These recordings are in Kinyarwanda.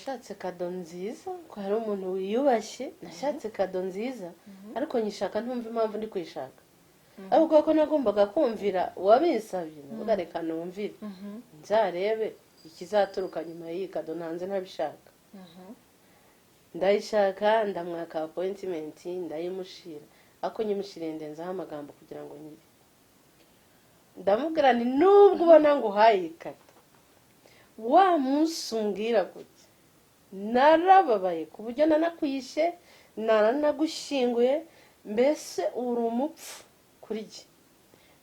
Nashatse cadeau nziza, ko hari umuntu wiyubashye. Nashatse cadeau nziza, ariko nyishaka ntumva impamvu ndi kuyishaka, ariko kuko nagombaga kumvira uwabinsabye, ndavuga reka numvire, nzarebe ikizaturuka nyuma y'iyi cadeau ntanze ntabishaka. Ndayishaka, ndamwaka appointment, ndayimushira, ariko nyimushiriye ndenzaho amagambo kugira ngo nyire. Ndamubwira nti: "Nubwo ubona ngo uhaye iyi cadeau, wa munsi umbwira gutya narababaye ku buryo nanakwishe, naranagushyinguye, mbese uri umupfu kuri jye."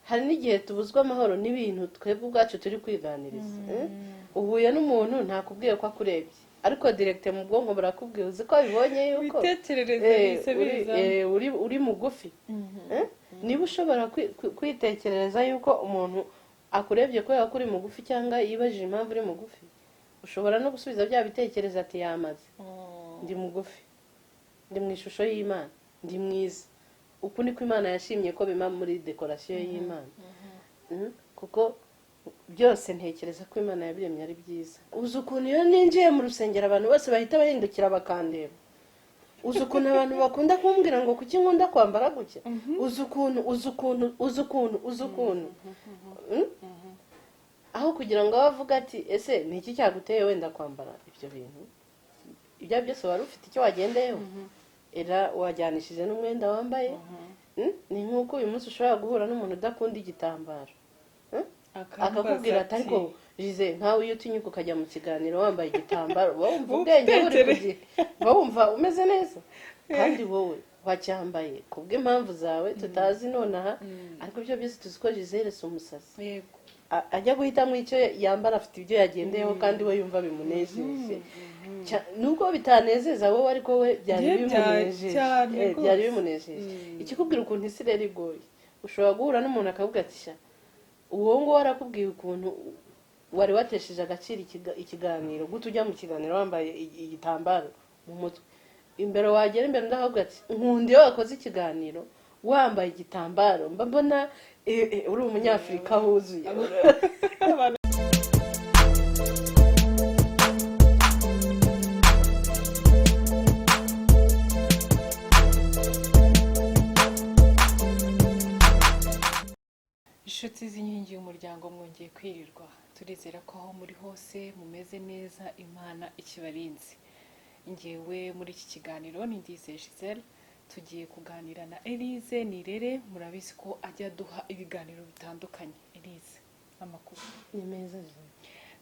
Hari n'igihe tubuzwa amahoro n'ibintu twebwe ubwacu turi kwiganiriza, eh? Uhuye n'umuntu, ntakubwiye ko akurebye, ariko direct mu bwonko burakubwiye, uzi ko bibonye yuko Bitekerereze bihise biza. Uri mugufi. Eh? Niba ushobora kwitekerereza yuko umuntu akurebye kubera ko uri mugufi, cyangwa yibajije impamvu uri mugufi, ushobora no gusubiza bya bitekerezo ati: "Yamaze, ndi mugufi, ndi mu ishusho y'Imana, ndi mwiza." Uku niko Imana yashimye ko bima muri décoration y'Imana. Kuko byose ntekereza ko Imana yabiremye ari byiza. Uzi ukuntu iyo ninjiye mu rusengero abantu bose bahita bahindukira bakandeba? Uzi ukuntu abantu bakunda kumbwira ngo kuki nkunda kwambara gutya? Uzi ukuntu, uzi ukuntu, uzi ukuntu, uzi ukuntu? Aho kugira ngo abe avuga ati: "Ese ni iki cyaguteye wenda kwambara ibyo bintu?" Ibyo byose wari ufite icyo wagendeyeho, era wajyanishije n'umwenda wambaye. Ni nk'uko uyu munsi ushobora guhura n'umuntu udakunda igitambaro, akakubwira ati: "Ariko Jize, nkawe iyo utinyuka ukajya mu kiganiro wambaye igitambaro, uba wumva ubwenge buri ku gihe, uba wumva umeze neza." Kandi wowe wacyambaye kubw'impamvu zawe tutazi nonaha, ariko ibyo byose tuzi ko Gisele si umusazi. Ajya guhitamo icyo yambara afite ibyo yagendeyeho, kandi we yumva bimunejeje. Nubwo bitanezeza wowe, ariko we byari Njye bimunejeje. Cyane Byari rwose. bimunejeje. Ikikubwira ukuntu isi rero igoye, ushobora guhura n'umuntu akavuga ati: "Sha, uwo nguwo arakubwiye ukuntu wari watesheje agaciro ikiganiro, gute ujya mu kiganiro wambaye igitambaro mu mutwe?" Imbere wagera imbere, undi akavuga ati: "Nkunda iyo wakoze ikiganiro wambaye igitambaro, mba mbona uri umunyafurika wuzuye." Abantu. Inshuti z'inkingi y'umuryango, mwongeye kwirirwa. Turizera ko aho muri hose mumeze neza, Imana ikibarinze. Ngewe muri iki kiganiro ni Ndizeye Gisele. Tugiye kuganira na Elise Nirere. Murabizi ko ajya aduha ibiganiro bitandukanye. Elise, amakuru? Ni meza, Gisele.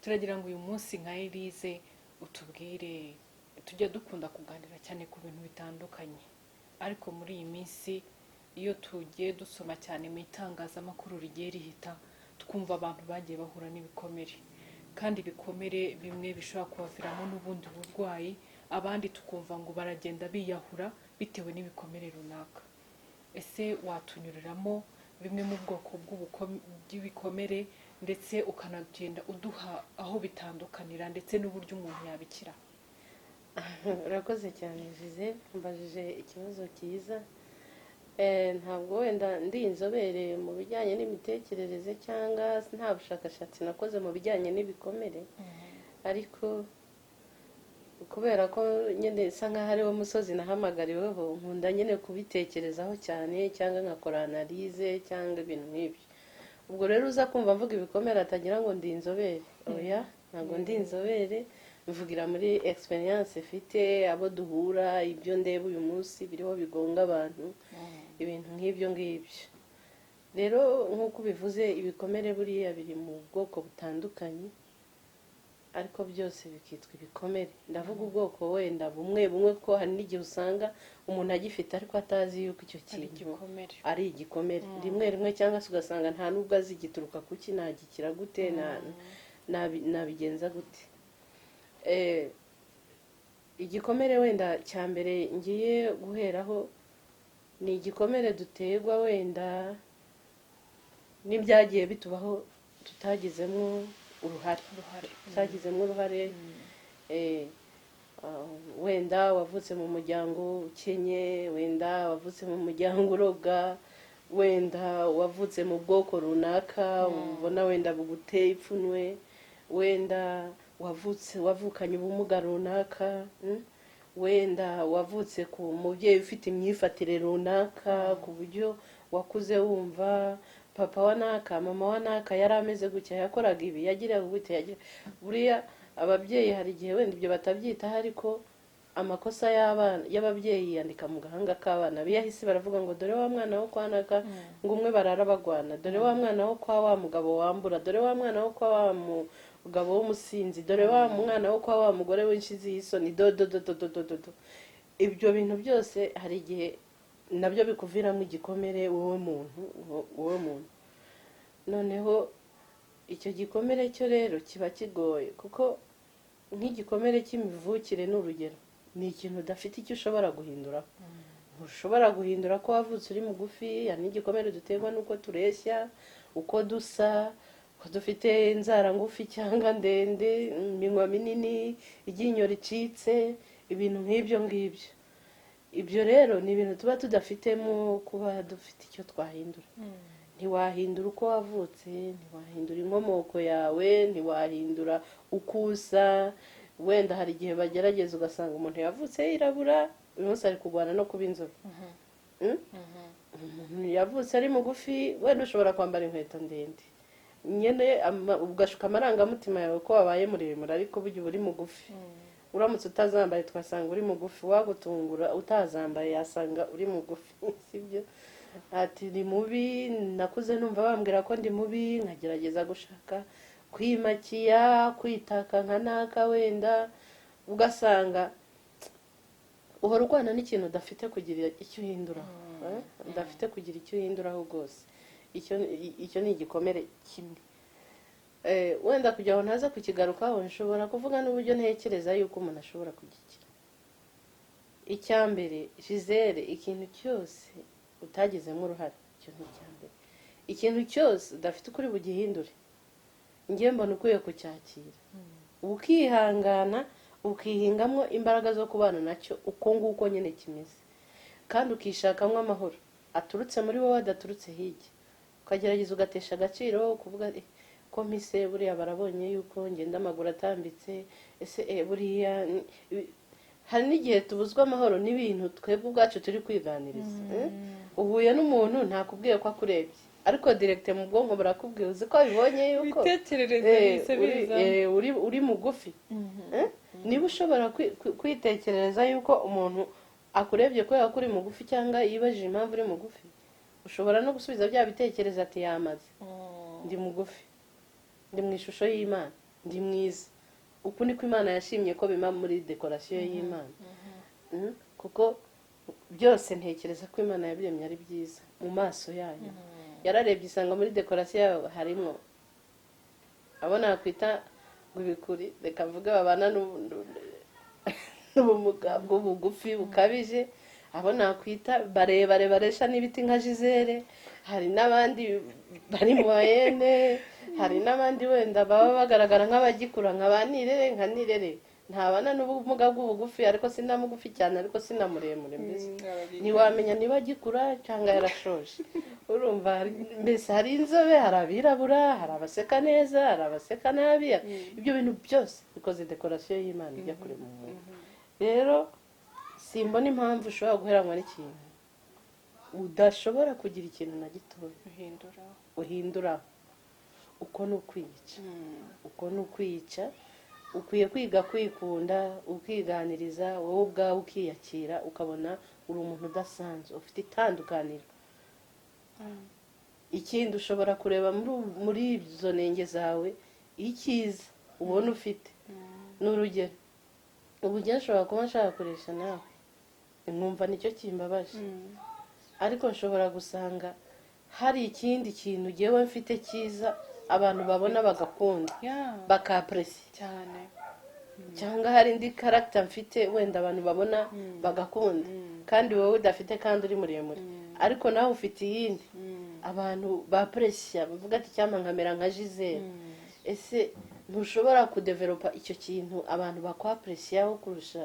Turagira ngo uyu munsi nka Elise utubwire. Tujya dukunda kuganira cyane ku bintu bitandukanye, ariko muri iyi minsi iyo tugiye dusoma cyane mu itangazamakuru rigiye rihita, twumva abantu bagiye bahura n'ibikomere, kandi ibikomere bimwe bishobora kubaviramo n'ubundi burwayi, abandi tukumva ngo baragenda biyahura bitewe n'ibikomere runaka. Ese watunyuriramo bimwe mu bwoko bw'ibikomere, ndetse ukanagenda uduha aho bitandukanira, ndetse n'uburyo umuntu yabikira? Urakoze cyane, Gisele. Mbajije ikibazo cyiza. Ntabwo wenda ndi inzobere mu bijyanye n'imitekerereze, cyangwa nta bushakashatsi nakoze mu bijyanye n'ibikomere, ariko kubera ko nyine isa nkaho ari wo musozi nahamagariweho, nkunda nyine kubitekerezaho cyane, cyangwa nkakora analyse, cyangwa ibintu nk'ibyo. Ubwo rero uza kumva mvuga ibikomere atagira ngo ndi inzobere. Oya, ntabwo ndi inzobere. Mvugira muri experience mfite, abo duhura, ibyo ndeba uyu munsi biriho bigonga abantu, ibintu nk'ibyo ngibyo. Rero nk'uko ubivuze, ibikomere buriya biri mu bwoko butandukanye, ariko byose bikitwa ibikomere. Ndavuga ubwoko wenda bumwe bumwe, ko hari n'igihe usanga umuntu agifite ariko atazi yuko icyo ari kintu igikomere. Ari igikomere rimwe rimwe, cyangwa se ugasanga nta n'ubwo azi gituruka kuki, nagikira gute, nabigenza gute. Igikomere wenda cya mbere ngiye guheraho ni igikomere duterwa wenda n'ibyagiye bitubaho tutagizemo uruhare. Uruhare. Tutagizemo uruhare. Wenda wavutse mu muryango ukennye, wenda wavutse mu muryango uroga, wenda wavutse mu bwoko runaka ubona wenda buguteye ipfunwe, wenda Wavutse wavukanye ubumuga runaka, wenda wavutse ku mubyeyi ufite imyifatire runaka, ku buryo wakuze wumva papa wa naka, mama wa naka yari ameze gutya, yakoraga ibi, yagiraga gutya, buriya ababyeyi hari igihe wenda ibyo batabyitaho, ariko amakosa y'abana y'ababyeyi yandika mu gahanga k'abana. Biyahise baravuga ngo dore wa mwana wo kwa naka, ngo umwe barara bagwana, dore wa mwana wo kwa wa mugabo wambura, dore wa mwana wo kwa wa mugabo w'umusinzi, dore wa mwana wo kwa wa mugore w'inshizi y'isoni, do do do do do do do do. Ibyo bintu byose hari igihe nabyo bikuviramo igikomere wowe muntu, wowe muntu. Noneho icyo gikomere cyo rero kiba kigoye, kuko nk'igikomere cy'imivukire ni urugero, ni ikintu udafite icyo ushobora guhindura. Ntushobora guhindura ko wavutse uri mugufi. Hari n'igikomere duterwa n'uko tureshya, uko dusa, ko dufite inzara ngufi cyangwa ndende, iminwa minini, iryinyo ricitse, ibintu nk'ibyo ngibyo. Ibyo rero ni ibintu tuba tudafitemo kuba dufite icyo twahindura. Ntiwahindura uko wavutse, ntiwahindura inkomoko yawe, ntiwahindura uko usa. Wenda hari igihe bagerageza ugasanga umuntu yavutse yirabura, uyu munsi ari kurwana no kuba inzobe. Umuntu yavutse ari mugufi, wenda ushobora kwambara inkweto ndende nyine, ugashuka amarangamutima yawe ko wabaye muremure, ariko burya uba uri mugufi. Uramutse utazambaye twasanga uri mugufi, wagutungura utazambaye yasanga uri mugufi, sibyo? Ati ni mubi, nakuze numva bambwira ko ndi mubi, nkagerageza gushaka kwimakiya, kwitaka nka naka, wenda ugasanga uhora urwana n'ikintu udafite kugira icyo uhinduraho, udafite kugira icyo uhinduraho rwose. Icyo ni igikomere kimwe. Wenda kugira ngo ntaza kukigarukaho, nshobora kuvuga n'uburyo ntekereza yuko umuntu ashobora kugikira. Icya mbere, Gisele, ikintu cyose utagizemo uruhare, icyo ni icya mbere. Ikintu cyose udafite ukuri bugihindure, ngewe mbona ukwiye kucyakira, ukihangana, ukihingamo imbaraga zo kubana nacyo uko nguko nyine kimeze, kandi ukishakamo amahoro aturutse muri wowe, adaturutse hirya. Ukagerageza ugatesha agaciro kuvuga ko mpise buriya barabonye yuko ngenda amaguru atambitse, ese buriya hari n'igihe tubuzwa amahoro n'ibintu twebwe ubwacu turi kwiganiriza. Uhuye n'umuntu ntakubwiye ko akurebye, ariko direct mu bwonko burakubwiye, uzi ko abibonye yuko Ibitekerezo bihise biza. Uri mugufi. Niba ushobora kwitekerereza yuko umuntu akurebye kubera ko uri mugufi, cyangwa yibajije impamvu uri mugufi, ushobora no gusubiza bya bitekerezo ati yamaze, ndi mugufi, ndi mu ishusho y'Imana, ndi mwiza, uku niko Imana yashimye ko bima muri dekorasiyo y'Imana. Kuko byose ntekereza ko Imana yabiremye ari byiza mu maso yayo. Yararebye isanga muri dekorasiyo yayo harimo abo nakwita ngo ibikuri, reka mvuge babana n'ubumuga bw'ubugufi bukabije, abo nakwita barebare baresha n'ibiti nka Gisele, hari n'abandi bari mu bayene, hari n'abandi wenda baba bagaragara nk'abagikura nka ba Nirere. Nka Nirere ntabana n'ubumuga bw'ubugufi, ariko sinamugufi cyane, ariko sinamuremure, mbese ntiwamenya niba agikura cyangwa yarashoje. Urumva mbese hari inzobe, hari abirabura, hari abaseka neza, hari abaseka nabi. Ibyo bintu byose bikoze dekorasiyo y'Imana ijya kurema umuntu. Rero simbona impamvu ushobora guheranwa n'ikintu udashobora kugira ikintu na gitoya uhindura uhindura. Uko ni ukwiyica, uko ni ukwiyica. Ukwiye kwiga kwikunda, ukiganiriza wowe ubwawe, ukiyakira, ukabona uri umuntu udasanzwe, ufite itandukaniro. Ikindi, ushobora kureba muri izo nenge zawe icyiza ubona ufite. Ni urugero, ubu njye nshobora kuba nshaka kuresha nawe, nkumva nicyo kimbabaje, ariko nshobora gusanga hari ikindi kintu ngewe mfite cyiza abantu babona bagakunda, bakapresiye cyane. Cyangwa hari indi caractère mfite wenda abantu babona bagakunda, kandi wowe udafite, kandi uri muremure, ariko nawe ufite iyindi abantu bapresiya, bavuga ati cyangwa nkamera nka Gisele. Ese ntushobora kudevelopa icyo kintu abantu bakwapresiyaho kurusha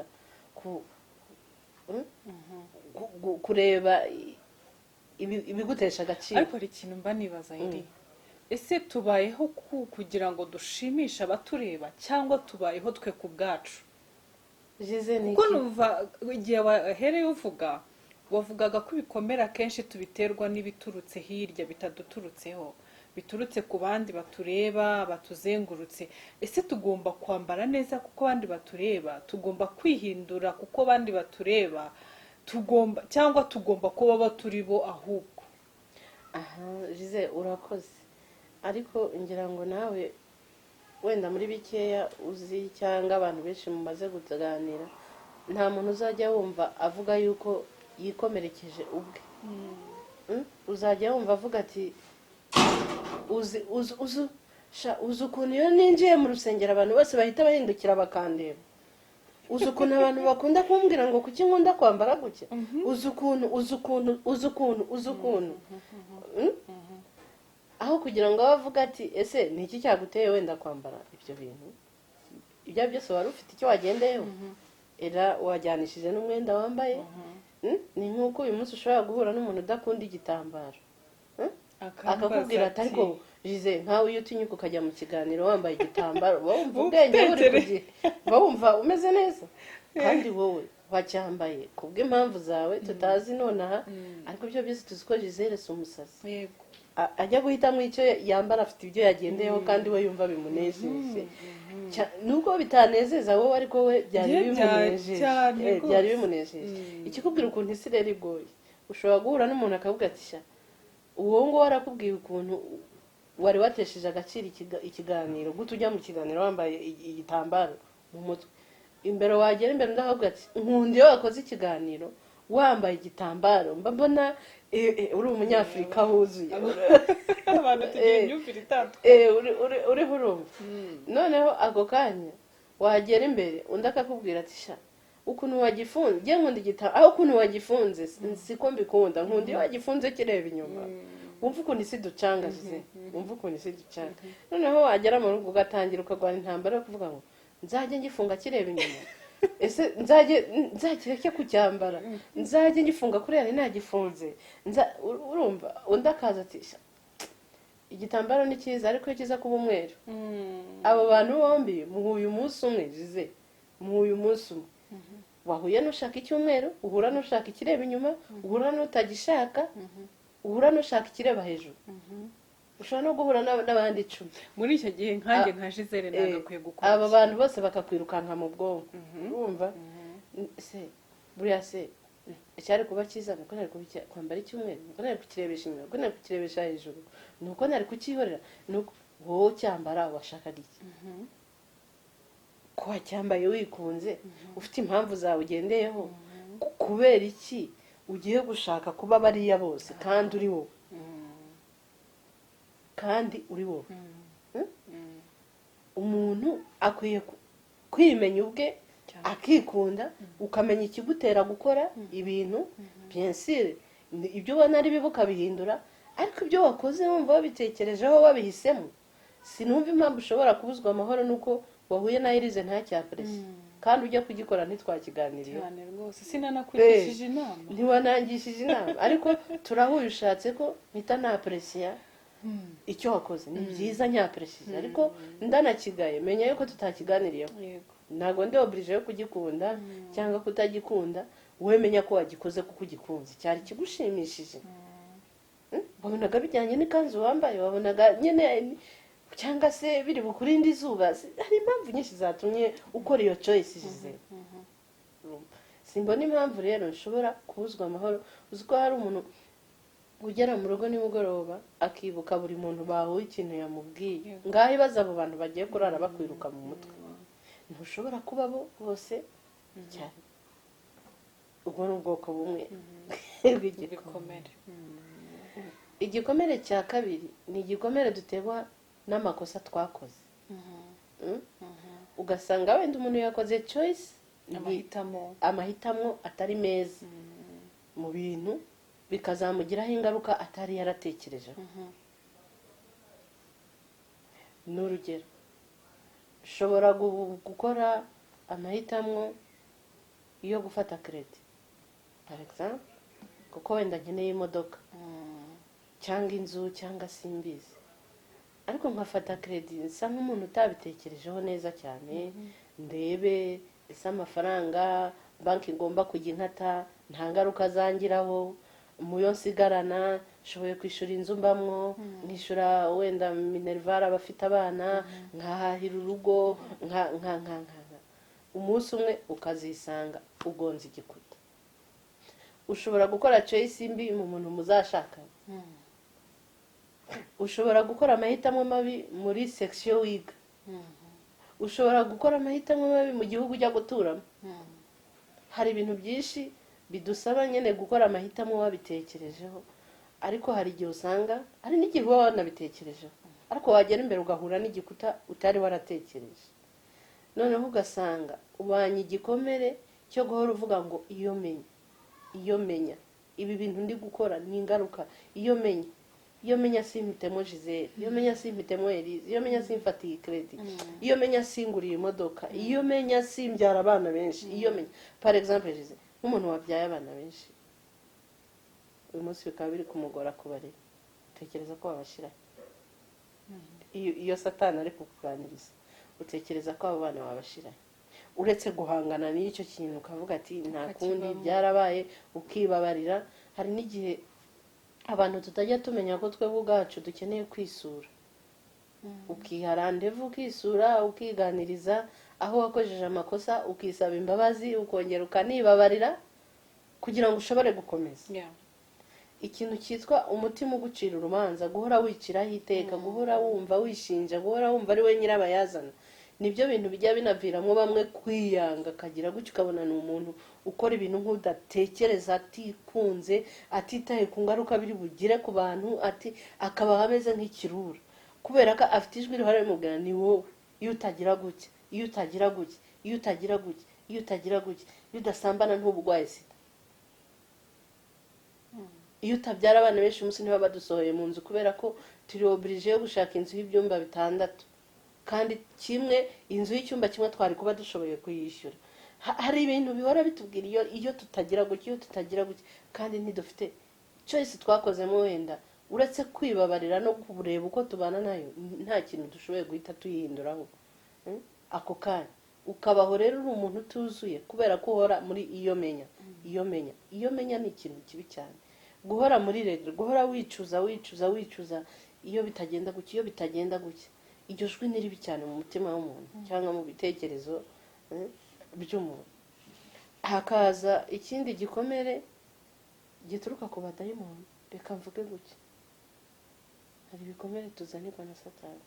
kureba ibigutesha agaciro? Ariko hari ikintu mba nibaza, iri Ese tubayeho kugira ngo dushimishe abatureba, cyangwa tubayeho twe ku bwacu? Jize, ni Kuko iki? Numva igihe wahereye uvuga, wavugaga ko ibikomere akenshi tubiterwa n'ibiturutse hirya, bitaduturutseho, biturutse ku bandi batureba, batuzengurutse. Ese tugomba kwambara neza kuko abandi batureba? Tugomba kwihindura kuko abandi batureba? Tugomba, cyangwa tugomba kuba abo turi bo ahubwo? Aha, Jize, urakoze, ariko ngira ngo nawe wenda muri bikeya uzi, cyangwa abantu benshi mumaze kuganira, nta muntu uzajya wumva avuga yuko yikomerekeje ubwe. Uzajya wumva avuga ati: "Uzi, uzi, uzi, sha, uzi ukuntu iyo ninjiye mu rusengero abantu bose bahita bahindukira bakandeba? Uzi ukuntu abantu bakunda kumbwira ngo kuki nkunda kwambara gutya? Uzi ukuntu, uzi ukuntu, uzi ukuntu, uzi ukuntu." Aho kugira ngo abe avuga ati: "Ese ni iki cyaguteye wenda kwambara ibyo bintu?" Ibyo ari byo byose wari ufite icyo wagendeyeho, era wajyanishije n'umwenda wambaye. Ni nk'uko uyu munsi ushobora guhura n'umuntu udakunda igitambaro, akakubwira ati: "Ariko Jize, nkawe iyo utinyuka ukajya mu kiganiro wambaye igitambaro, uba wumva ubwenge buri ku gihe, uba wumva umeze neza." Kandi wowe wacyambaye kubw'impamvu zawe tutazi nonaha, ariko ibyo byose tuzi ko Gisele si umusazi. Ajya guhitamo icyo yambara afite ibyo yagendeyeho, kandi we yumva bimunejeje. Nubwo bitanezeza wowe, ariko we byari Njye bimunejeje. Cyane Byari rwose. bimunejeje. Ikikubwira ukuntu isi rero igoye, ushobora guhura n'umuntu akavuga ati: "Sha, uwo nguwo arakubwiye ukuntu wari watesheje agaciro ikiganiro, gute ujya mu kiganiro wambaye igitambaro mu mutwe?" Imbere wagera imbere, undi akavuga ati: "Nkunda iyo wakoze ikiganiro wambaye igitambaro, mba mbona uri umunyafurika wuzuye." Abantu tugira imyumvire itandukanye. Uriho urumva? Noneho ako kanya wagera imbere, undi akakubwira ati: "Sha, ukuntu wagifunze, njye nkunda igitabo, aho ukuntu wagifunze siko mbikunda, nkunda iyo wagifunze kireba inyuma." Wumva ukuntu isi ducanga, Jize, wumva ukuntu isi ducanga. Noneho wagera mu rugo ugatangira ukarwana intambara yo kuvuga ngo: "Nzajye ngifunga kireba inyuma? Ese nzajye nzakireke kucyambara? Nzajye ngifunga kuriya nari nagifunze?" Urumva undi akaza ati: "Sha, igitambaro ni cyiza, ariko iyo kiza kuba umweru." Abo bantu bombi muhuye umunsi umwe, Jize, muhuye umunsi umwe, wahuye n'ushaka icyumweru, uhura n'ushaka ikireba inyuma, uhura n'utagishaka, uhura n'ushaka ikireba hejuru, ushobora no guhura n'abandi 10. Muri icyo gihe nkanjye nka Gisele nagakwiye gukora Aba iki? bantu bose bakakwirukanka mu bwonko. Urumva se buriya se icyari kuba cyiza nuko nari kwambara icyumweru, nuko nari kukirebesha inyuma, nuko nari kukirebesha hejuru, nuko nari kucyihorera, nuko wowe ucyambara washakaga iki? Ko wacyambaye wikunze, ufite impamvu zawe ugendeyeho, kubera iki ugiye gushaka kuba bariya bose kandi uri wowe, kandi uri wowe? Umuntu akwiye kwimenya ubwe, akikunda, ukamenya ikigutera gukora ibintu. Bien sûr, ibyo ubona ari bibi ukabihindura, ariko ibyo wakoze wumva wabitekerejeho, wabihisemo, sinumva impamvu ushobora kubuzwa amahoro nuko wahuye na Irize ntacyapresiye, kandi ujya kugikora ntitwakiganiriyeho. Cyane rwose, sinanakugishije inama. Ntiwanangishije inama, ariko turahuye, ushatse ko mpita napresiya icyo wakoze. Ni byiza, nyapresiye, ariko ndanakigaye. Menya yuko tutakiganiriyeho. Ntabwo ndi obligé yo kugikunda cyangwa kutagikunda. Wowe menya ko wagikoze kuko ugikunze, cyari kigushimishije. Wabonaga bijyanye n'ikanzu wambaye, wabonaga nyine cyangwa se biri bukurinde izuba. Hari impamvu nyinshi zatumye ukora iyo choice, Jize. Simbona impamvu rero nshobora kubuzwa amahoro. Uzi ko hari umuntu ugera mu rugo nimugoroba akibuka buri muntu bahuye ikintu yamubwiye? Ngaho ibaze abo bantu bagiye kurara bakwiruka mu mutwe. Ntushobora kuba bo bose cyane. Ubwo ni ubwoko bumwe bw'igikomere. Ibikomere. Igikomere cya kabiri ni igikomere duterwa n'amakosa twakoze. Ugasanga wenda umuntu yakoze choice Amahitamo. Amahitamo atari meza mu bintu, bikazamugiraho ingaruka atari yaratekerejeho. Ni urugero, ushobora gukora amahitamo yo gufata crédit, par exemple, kuko wenda nkeneye imodoka cyangwa inzu cyangwa simbizi. Ariko nkafata crédit nsa nk'umuntu utabitekerejeho neza cyane, ndebe ese amafaranga banki igomba kujya inkata nta ngaruka zangiraho, muyo nsigarana nshoboye kwishyura inzu mbamwo, nkishyura wenda minerval abafite abana, nkahahira urugo, nka nka nka nka nka. Umunsi umwe ukazisanga ugonze igikuta. Ushobora gukora choice mbi mu muntu muzashakana, ushobora gukora amahitamo mabi muri section wiga, ushobora gukora amahitamo mabi mu gihugu ujya guturamo. Hari ibintu byinshi bidusaba nyine gukora amahitamo wabitekerejeho, ariko hari igihe usanga hari n'igihe uba wanabitekerejeho, ariko wagera imbere ugahura n'igikuta utari waratekereje. Noneho ugasanga ubanye igikomere cyo guhora uvuga ngo iyo menya, iyo menya ibi bintu ndi gukora ni ingaruka, iyo menya, iyo menya simpitemo Gisele, iyo menya simpitemo Elise, iyo menya simfatiye crédit, iyo menya singuriye imodoka, iyo menya simbyara abana benshi, iyo menya. Par exemple Gisele, nk'umuntu wabyaye abana benshi uyu munsi bikaba biri kumugora kubarera, utekereza ko wabashyira iyo Satani ari kukuganiriza, utekereza ko abo bana wabashyira? Uretse guhangana n'icyo kintu ukavuga ati nta kundi, Ukakibamo. byarabaye, ukibabarira. Hari n'igihe abantu tutajya tumenya ko twebwe ubwacu dukeneye kwisura, ukiha rendez-vous, ukisura, ukiganiriza aho wakojeje amakosa, ukisaba imbabazi, ukongera ukanibabarira kugira ngo ushobore gukomeza. Ikintu cyitwa umutima ugucira urubanza, guhora wiciraho iteka, guhora wumva wishinja, guhora wumva ari we nyirabayazana, nibyo bintu bijya binaviramo bamwe kwiyanga, akagira gutya ukabona ni umuntu ukora ibintu nk'udatekereza, atikunze, atitaye ku ngaruka biri bugire ku bantu, ati akabaho ameze nk'ikirura kubera ko afite ijwi rihora rimubwira: ni wowe, iyo utagira gutya, iyo utagira gutya, iyo utagira gutya, iyo utagira gutya, iyo udasambana ntuba urwaye sida, iyo utabyara abana benshi umunsi niba badusohoye mu nzu kubera ko turi obligé yo gushaka inzu y'ibyumba 6, kandi kimwe, inzu y'icyumba kimwe twari kuba dushoboye kuyishyura. Hari ibintu bihora bitubwira iyo tutagira gutya, iyo tutagira gutya, kandi ntidufite choice twakozemo wenda uretse kwibabarira no kureba uko tubana nayo, nta kintu dushoboye guhita tuyihinduraho. Ako kanya ukabaho rero uri umuntu utuzuye kubera ko uhora muri iyo menya, iyo menya, iyo menya. Ni ikintu kibi cyane guhora muri regret, guhora wicuza, wicuza, wicuza, iyo bitagenda gutya, iyo bitagenda gutya. Iryo jwi ni ribi cyane mu mutima w'umuntu cyangwa mu bitekerezo by'umuntu. Hakaza ikindi gikomere gituruka ku badayimoni. Reka mvuge gutya, hari ibikomere tuzanirwa na Satani.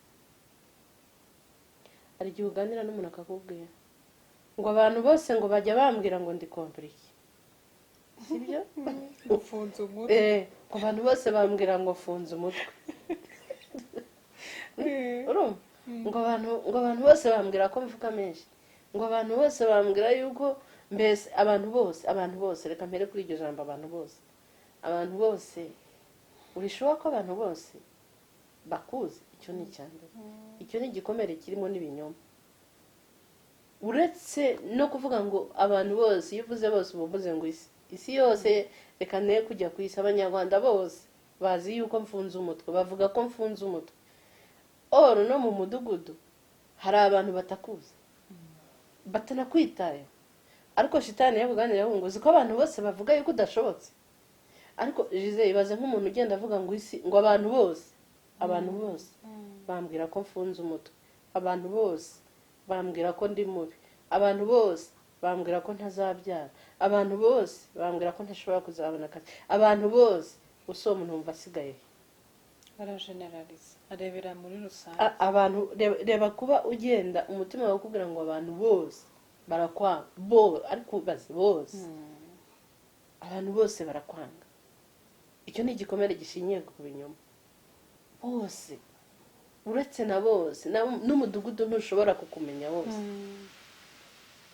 Hari igihe uganira n'umuntu akakubwira ngo abantu bose ngo bajya bambwira ngo ndi compliqué, sibyo? Ufunze umutwe. Ngo abantu bose bambwira ngo mfunze umutwe. Urumva, ngo abantu bose bambwira ko mvuga menshi, ngo abantu bose bambwira yuko, mbese abantu bose, abantu bose. Reka mpere kuri iryo jambo abantu bose. Abantu bose, urishoboka ko abantu bose bakuzi? Icyo ni icya mbere. Icyo ni igikomere kirimo n'ibinyoma. Uretse no kuvuga ngo abantu bose, iyo uvuze bose uba uvuze ngo isi, isi yose. Reka ne kujya ku isi, Abanyarwanda bose bazi yuko mfunze umutwe, bavuga ko mfunze umutwe. Oro no mu mudugudu hari abantu batakuzi, batanakwitayeho, ariko shitani yakuganiraho ngo uzi ko abantu bose bavuga yuko udashobotse. Ariko jize ibaze nk'umuntu ugenda avuga ngo isi, ngo abantu bose, abantu bose bambwira ko mfunze umutwe, abantu bose bambwira ko ndi mubi, abantu bose bambwira ko ntazabyara, abantu bose bambwira ko ntashobora kuzabona akazi, abantu bose. Gusa uwo muntu wumva asigaye he? Arageneraliza, arebera muri rusange. Abantu reba kuba ugenda umutima wawe ukubwira ngo abantu bose barakwanga, bo ariko bazi bose, abantu bose barakwanga. Icyo ni igikomere gishingiye ku binyoma. Bose, uretse na bose, n'umudugudu ntushobora kukumenya wose,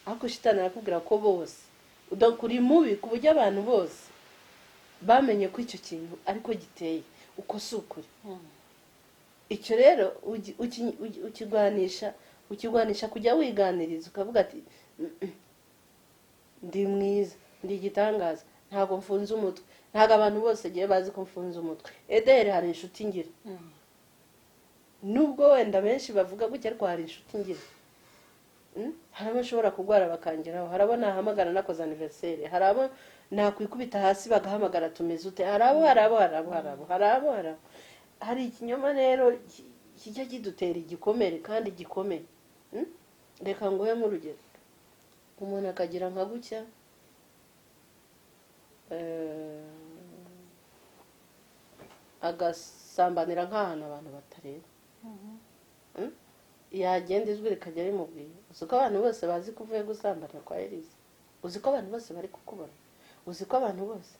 ariko shitani arakubwira ko bose uri mubi, ku buryo abantu bose bamenye ko icyo kintu ariko giteye. Uko si ukuri. Icyo rero ukirwanisha kujya wiganiriza, ukavuga ati: Ndi mwiza, ndi igitangaza, ntabwo mfunze umutwe, ntabwo abantu bose bagiye bazi ko mfunze umutwe." Ederi hari inshuti ngira. Nubwo wenda benshi bavuga gutya, ariko hari inshuti ngira. Hari abo nshobora kurwara bakangeraho, hari abo nahamagara nakoze anniversaire, hari abo nakwikubita hasi bagahamagara tumeze ute, hari abo, hari abo, hari abo, hari abo, hari abo, hari abo. Hari ikinyoma rero kijya kidutera igikomere kandi gikomeye. Reka nguhe nk'urugero, umuntu akagira nka gutya, agasambanira nk'ahantu abantu batareba. Yagenda ijwi rikajya rimubwira: "Uzi ko abantu bose bazi ko uvuye gusambana kwa Elise? Uzi ko abantu bose bari kukubona? Uzi ko abantu bose?"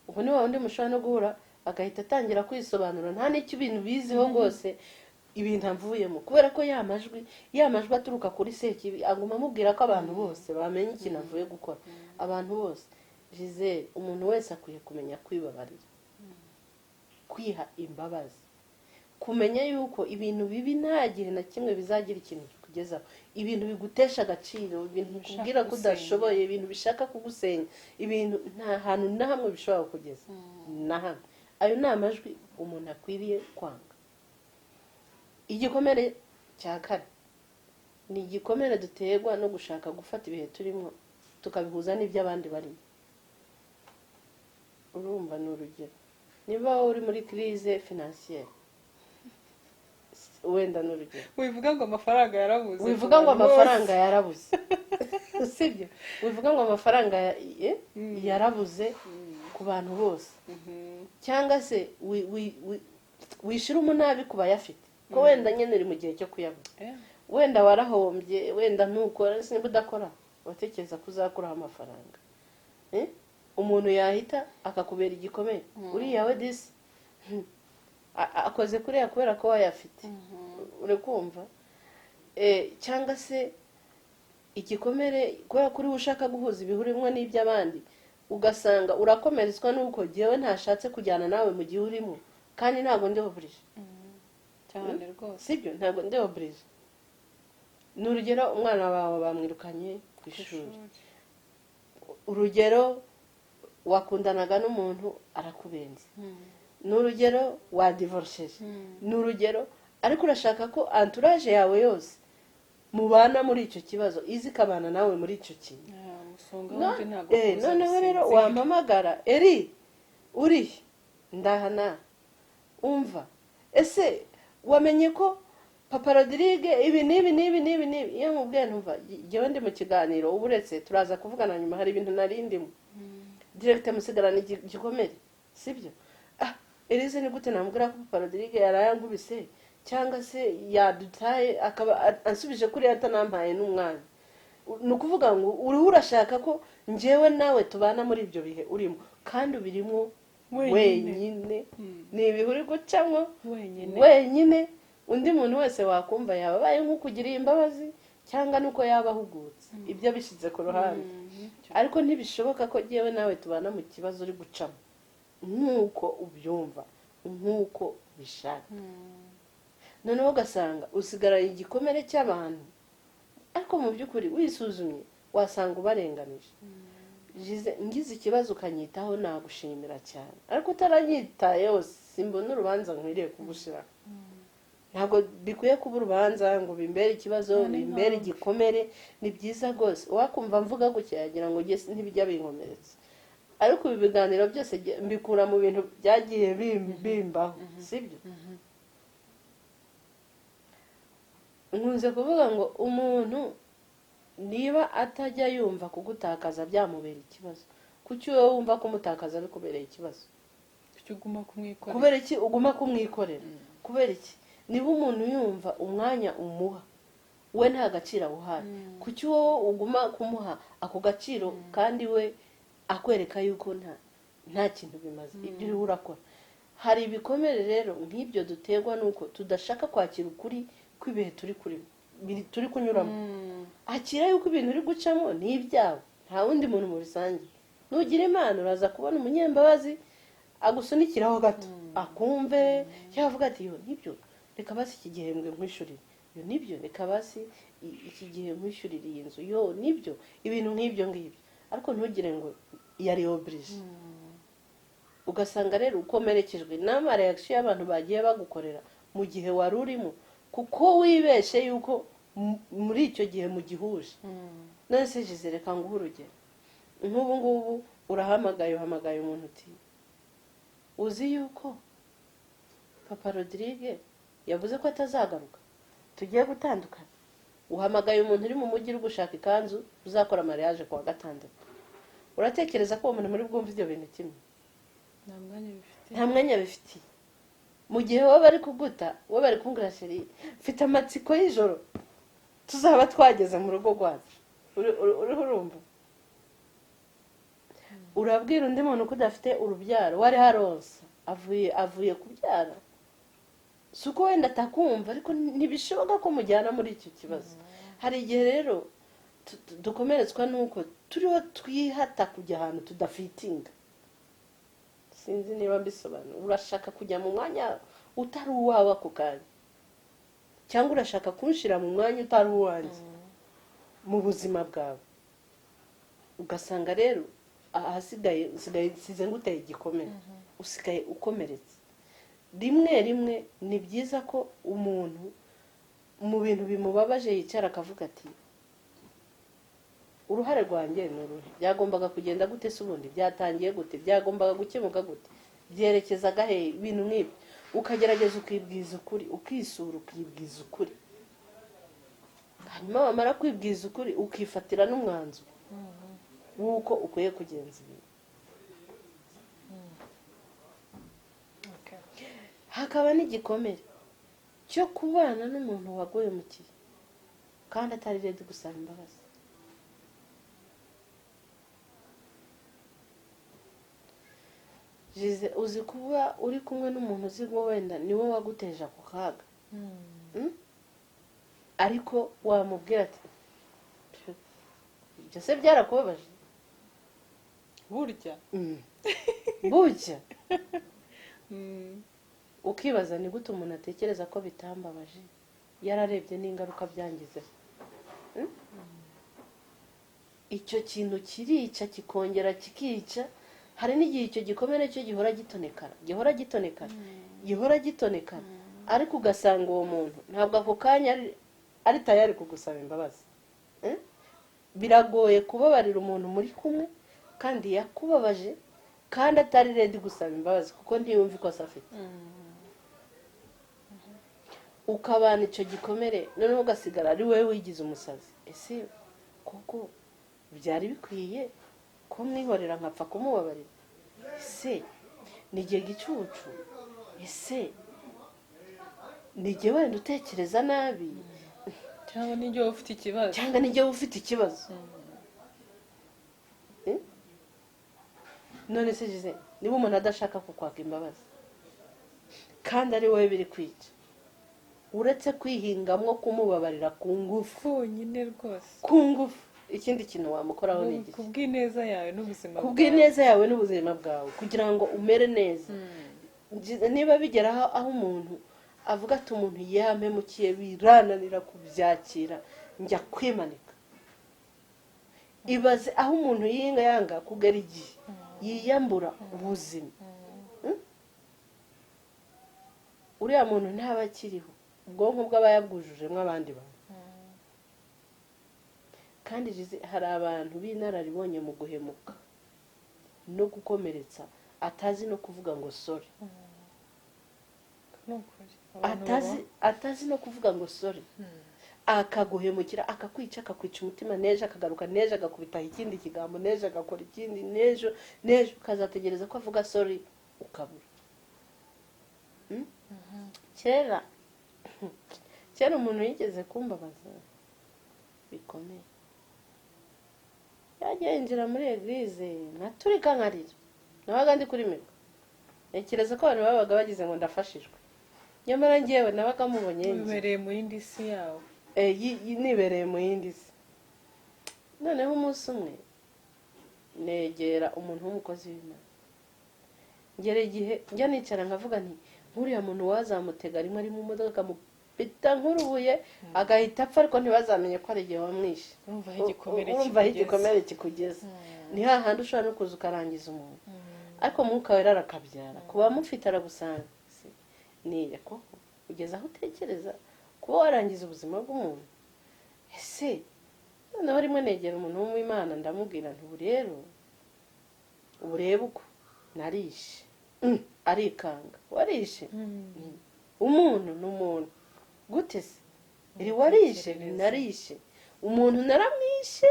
Ubwo ni wa wundi mushobora no guhura agahita atangira kwisobanura, nta n'icyo ibintu biziho rwose, ibintu avuyemo, kubera ko ya majwi aturuka kuri Sekibi aguma amubwira ko abantu bose bamenye ikintu avuye gukora, abantu bose. Gisele, umuntu wese akwiye kumenya kwibabarira, kwiha imbabazi, kumenya yuko ibintu bibi nta gihe na kimwe bizagira ikintu bikugezaho, ibintu bigutesha agaciro, ibintu Bishaka bikubwira ko kugusenya. udashoboye, ibintu bishaka kugusenya, ibintu nta hantu na hamwe bishobora kukugeza na hamwe. Ayo ni amajwi umuntu akwiriye kwanga. Igikomere cya kane ni igikomere duterwa no gushaka gufata ibihe turimo tukabihuza n'iby'abandi barimo. Urumva, ni urugero, niba wowe uri muri crise financière, wenda ni urugero, Wivuga ngo amafaranga yarabuze. Wivuga ngo amafaranga yarabuze, sibyo? Wivuga ngo amafaranga yarabuze ku bantu bose, cyangwa se wishyira umunabi ku bayafite, ko wenda nyine uri mu gihe cyo kuyabona, wenda warahombye, wenda ntukora, niba udakora watekereza ko uzakuraho amafaranga. Umuntu yahita akakubera igikomere: "Uriya we disi akoze kuriya kubera ko wayafite." Uri kumva? Cyangwa se igikomere kubera ko uriwe ushaka guhuza ibihurimo n'iby'abandi, ugasanga urakomeretswa n'uko jyewe ntashatse kujyana nawe mu gihe urimo, kandi ntabwo ndi obligé. Cyane rwose. Sibyo? Ntabwo ndi obligé. Ni urugero, umwana wawe bamwirukanye ku ishuri, urugero, wakundanaga n'umuntu arakubenze, ni urugero, wadivorosheje, ni urugero, ariko urashaka ko entourage yawe yose mubana muri icyo kibazo izi ikabana nawe muri icyo kintu. Umusonga wundi ntabwo kuza Noneho rero gusinzira. Wampamagara: "Eri, uri ndahana, umva, ese wamenye ko papa Rodrigue ibi n'ibi n'ibi n'ibi n'ibi?" Iyo mubwiye ntumva, njyewe ndi mu kiganiro, uba uretse turaza kuvugana nyuma, hari ibintu nari ndimo, direct musigarana igikomere, sibyo? "Ah, Elise, ni gute namubwira ko papa Rodrigue yarayankubise cyangwa se yadutaye, akaba ansubije kuri atanampaye n'umwanya?" Ni ukuvuga ngo uriho urashaka ko njyewe nawe tubana muri ibyo bihe urimo, kandi ubirimo Wenyine. wenyine. Ni ibihe uri gucamo wenyine. Wenyine. Undi muntu wese wakumva yaba abaye nk'ukugiriye imbabazi, cyangwa nuko yaba ahugutse, ibyo abishyize ku ruhande. Ariko ntibishoboka ko jyewe nawe tubana mu kibazo uri gucamo nk'uko ubyumva, nk'uko ubishaka. Noneho ugasanga usigaranye igikomere cy'abantu, ariko mu by'ukuri wisuzumye wasanga ubarenganije. Ngize ikibazo ukanyitaho nagushimira cyane, ariko utaranyitayeho simbona urubanza nkwiriye kugushiraho. Ntabwo bikwiye kuba urubanza ngo bimbere ikibazo, Nta bimbere n'impamvu. igikomere. Ni byiza rwose, uwakumva mvuga gutya yagira ngo njye ntibijya binkomeretsa, ariko ibi biganiro byose mbikura mu bintu byagiye bimbaho, sibyo? Nkunze kuvuga ngo umuntu niba atajya yumva kugutakaza byamubera ikibazo, kuki wowe wumva kumutakaza bikubereye ikibazo? Kuki uguma kumwikorera? Kubera iki uguma kumwikorera? Kubera iki? Niba umuntu yumva umwanya umuha we nta gaciro awuhaye, kuki wowe uguma kumuha ako gaciro kandi we akwereka yuko nta kintu bimaze ibyo uriho urakora? Hari ibikomere rero nk'ibyo duterwa n'uko tudashaka kwakira ukuri kw'ibihe turi kunyuramo. Akira yuko ibintu uri gucamo ni ibyawe, nta wundi muntu mubisangiye. Nugira Imana uraza kubona umunyembabazi agusunikiraho gato, akumve, yavuga ati: "Yo nibyo, reka basi iki gihembwe nkwishurire. Yo nibyo, reka basi iki gihe nkwishyurire iyi nzu. Yo nibyo." Ibintu nk'ibyo ngibyo, ariko ntugire ngo yari obligé. Ugasanga rero ukomerekejwe n'ama réaction y'abantu bagiye bagukorera. mu gihe wari urimo, kuko wibeshe yuko muri icyo gihe mugihuje. None se Gisele, reka nguhe urugero. Nk'ubu ngubu urahamagaye, uhamagaye umuntu uti: "Uzi yuko papa Rodrigue yavuze ko atazagaruka, tugiye gutandukana?" Uhamagaye umuntu uri mu mujyi uri gushaka ikanzu uzakora mariage ku wa gatandatu. Uratekereza ko uwo muntu muri bwumve ibyo bintu kimwe? Nta mwanya bifite. Nta mwanya bifitiye. Mu gihe wowe bari kuguta, wowe bari kumbwira: "Chéri, mfite amatsiko y'ijoro tuzaba twageze mu rugo rwacu." Uriho urumva, urabwira undi muntu ko udafite urubyaro, wari haronsa, avuye kubyara. Si uko wenda atakumva, ariko ntibishoboka ko mujyana muri icyo kibazo. Hari igihe rero dukomeretswa n'uko turiho twihata kujya ahantu tudafitinga. Sinzi niba mbisobanura. Urashaka kujya mu mwanya utari uwawe ako kanya, cyangwa urashaka kunshira mu mwanya utari uwanjye mu buzima bwawe. Ugasanga rero ahasigaye usigaye nsize nguteye igikomere, usigaye ukomeretse. Rimwe rimwe ni byiza ko umuntu mu bintu bimubabaje yicara akavuga ati: "Uruhare rwanjye ni uruhe? Byagombaga kugenda gute se? Ubundi byatangiye gute? Byagombaga gukemuka gute? Byerekezaga he?" Ibintu nk'ibyo, ukagerageza ukibwiza ukuri, ukisura, ukibwiza ukuri. Hanyuma wamara kwibwiza ukuri, ukifatira n'umwanzuro w'uko ukwiye kugenza ibintu. Hakaba n'igikomere cyo kubana n'umuntu waguhemukiye kandi atari ready gusaba imbabazi. Jize, uzi kuba uri kumwe n'umuntu uzi ngo wenda niwe waguteje ako kaga, Ariko wamubwira ati: "Ibyo se byarakubabaje?" Burya. Burya. Ukibaza ni gute umuntu atekereza ko bitambabaje, yararebye n'ingaruka byangizeho. Icyo kintu kirica, kikongera kikica. Hari n'igihe icyo gikomere cyo gihora gitonekara, gihora gitonekara, gihora gitonekara, ariko ugasanga uwo muntu ntabwo ako kanya ari tayari kugusaba imbabazi. Biragoye kubabarira umuntu muri kumwe kandi yakubabaje, kandi atari ready gusaba imbabazi, kuko ntiyumva ikosa afite. Ukabana icyo gikomere, noneho ugasigara ari wowe wigize umusazi. Ese koko byari bikwiye ko mwihorera nkapfa kumubabarira? Ese ni igihe gicucu? Ese ni igihe wenda utekereza nabi? Cyangwa n'igihe wowe ufite ikibazo. Cyangwa n'igihe wowe ufite ikibazo. None se Gisele, niba umuntu adashaka kukwaka imbabazi kandi ari wowe biri kwica, uretse kwihingamwo kumubabarira ku ngufu konyine rwose, ku ngufu, ikindi kintu wamukoraho ni iki? Ku bw'ineza yawe n'ubuzima Ku bw'ineza yawe n'ubuzima bwawe, kugira ngo umere neza. Niba bigera aho umuntu avuga ati: "Umuntu yampemukiye birananira kubyakira, njya kwimanika." Ibaze aho umuntu yinga yanga kugera igihe yiyambura ubuzima. Uriya muntu ntaba akiriho, ubwonko bwe aba yabwujujemo abandi bantu. Kandi hari abantu b'inararibonye mu guhemuka no gukomeretsa, atazi no kuvuga ngo sorry. Ni ukuri. Abantu Atazi no kuvuga ngo sorry, akaguhemukira, akakwica, akakwica umutima, n'ejo akagaruka, n'ejo agakubitaho ikindi kigambo, n'ejo agakora ikindi, n'ejo n'ejo, ukazategereza ko avuga sorry ukabura. Kera kera umuntu yigeze kumbabaza bikomeye, yagiye yinjira muri église nkaturika nkarira. Nabaga ndi kuri micro, ntekereza ko abantu babaga bagize ngo ndafashijwe, nyamara njyewe nabaga mubonye yinjira. Wibereye mu yindi si yawe. Nibereye mu yindi si. Noneho umunsi umwe negera umuntu w'umukozi w'Imana, ngera igihe njya nicara nkavuga nti: "Nk'uriya muntu wazamutega rimwe ari mu modoka, akamupita nk'urubuye, agahita apfa, ariko ntibazamenye ko ari igihe wamwishe." Urumva aho igikomere Urumva aho kikugeze. igikomere kikugeze. Ni hahandi ushobora no kuza ukarangiza umuntu, ariko Mwuka Wera arakabyara ku bamufite, aragusanga. Niya koko. Ugeze aho utekereza kuba warangiza ubuzima bw'umuntu? Ese noneho rimwe negera umuntu w'Imana, ndamubwira nti: "Ubu rero, ubu reba uko narishe." Arikanga: "Warishe umuntu?" Ni umuntu gute se iri warishe? Narishe umuntu, naramwishe.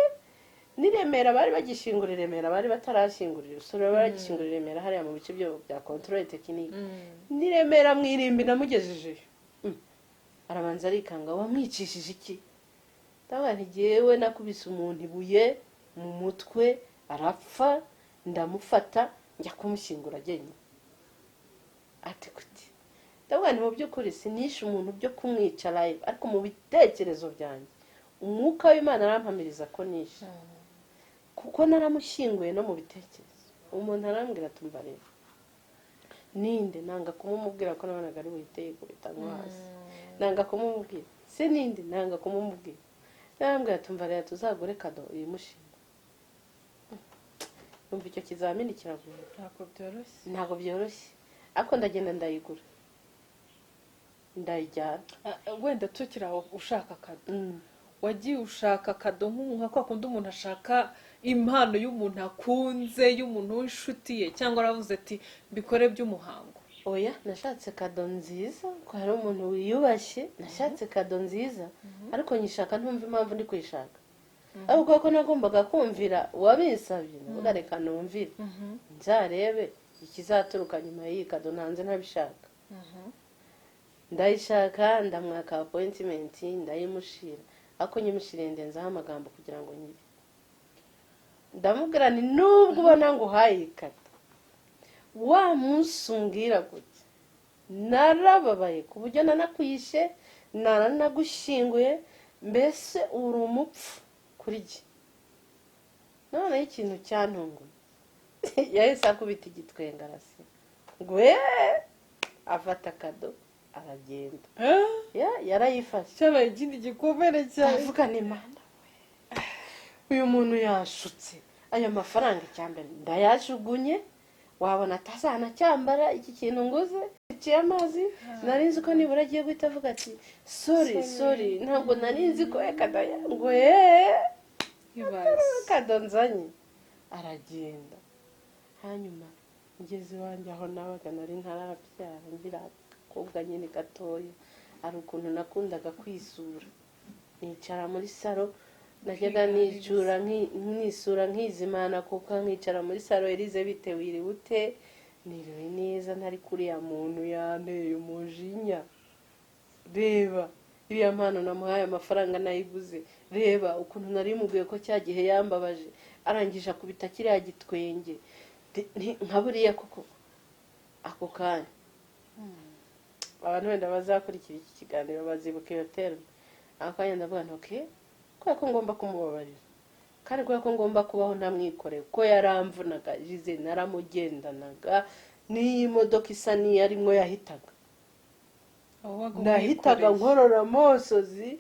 Ni Remera bari bagishingura i Remera, bari batarashyingurira usura, bari bagishingura i Remera hariya mu bice byo bya contrôle technique. Ni Remera mu irimbi namugejejeyo. Arabanza arikanga: "Wamwicishije iki?" Ndavuga nti: "Jyewe nakubise umuntu ibuye mu mutwe arapfa, ndamufata njya kumushyingura jyenyine." Ati: "Kuti?" Ndavuga nti: "Mu by'ukuri sinishe umuntu byo kumwica live, ariko mu bitekerezo byanjye umwuka w'Imana arampamiriza ko nishe, kuko naramushyinguye no mu bitekerezo." Umuntu arambwira, tumva rero ninde, nanga kumumubwira ko nabonaga ari buhite yikubita nko hasi, nanga kumumubwira. Se ninde? Nanga kumumubwira. Narambwira, tumva rero, tuzagure kado uyimushinga. Numva icyo kizamini kiragoye. Ntabwo byoroshye. Ntabwo byoroshye, ariko ndagenda ndayigura, ndayijyana. Ah, wenda tukiri aho ushaka kado, wagiye ushaka kado nka kwa kundi umuntu ashaka impano y'umuntu akunze, y'umuntu w'inshuti ye, cyangwa aravuze ati mbikore by'umuhango? Oya, nashatse kado nziza ko hari umuntu wiyubashye. Nashatse kado nziza, ariko nyishaka ntumva impamvu ndi kuyishaka, ariko kuko nagombaga kumvira uwabinsabye, ndavuga reka numvire, nzarebe ikizaturuka nyuma y'iyi kado ntanze ntabishaka. Ndayishaka, ndamwaka appointment, ndayimushira, ariko nyimushiriye ndenzaho amagambo kugira ngo nyibe. Ndamubwira nti: "Nubwo ubona ngo uhaye iyi kado, wa munsi umbwira gutya narababaye ku buryo nanakwishe, naranagushyinguye, mbese uri umupfu kuri jye." Noneho ikintu cyantunguye, yahise akubita igitwenge, araseka ngo eee, afata kado aragenda. Yarayifashe. Cyabaye ikindi gikomere cyane. Ndavuga ni Mana we, uyu muntu yashutse aya mafaranga, icyambere ndayajugunye, wabona atazanacyambara iki kintu nguze iciye amazi. Nari nzi ko nibura agiye guhita avuga ati: "Sorry, sorry, ntabwo nari nzi ko reka ndaya," ngo eee, Ibaze. kado nzanye, aragenda. Hanyuma ngeze iwanjye aho nabaga, nari ntarabyara, ngira agakobwa nyine gatoya. Hari ukuntu nakundaga kwisura, nicara muri salo, najyaga nicura nisura nkizimana, kuko nkicara muri salo: "Elize, bite? Wiriwe ute?" "Niriwe neza." Ntari kuriya muntu yanteye umujinya, reba iriya mpano namuhaye, amafaranga nayiguze, reba ukuntu nari mubwiye ko cya gihe yambabaje, arangije akubita kiriya gitwenge. Nka buriya koko. Ako kanya, abantu wenda bazakurikira iki kiganiro bazibuka iyo terme. Ako kanya ndavuga nti: "Okay, kubera ko ngomba kumubabarira, kandi kubera ko ngomba kubaho ntamwikoreye, kuko yaramvunaga jize, naramugendanaga, n'iyi modoka isa n'iyo arimo yahitaga." Aho wabaga Nahitaga umwikoreye. nkorora amosozi,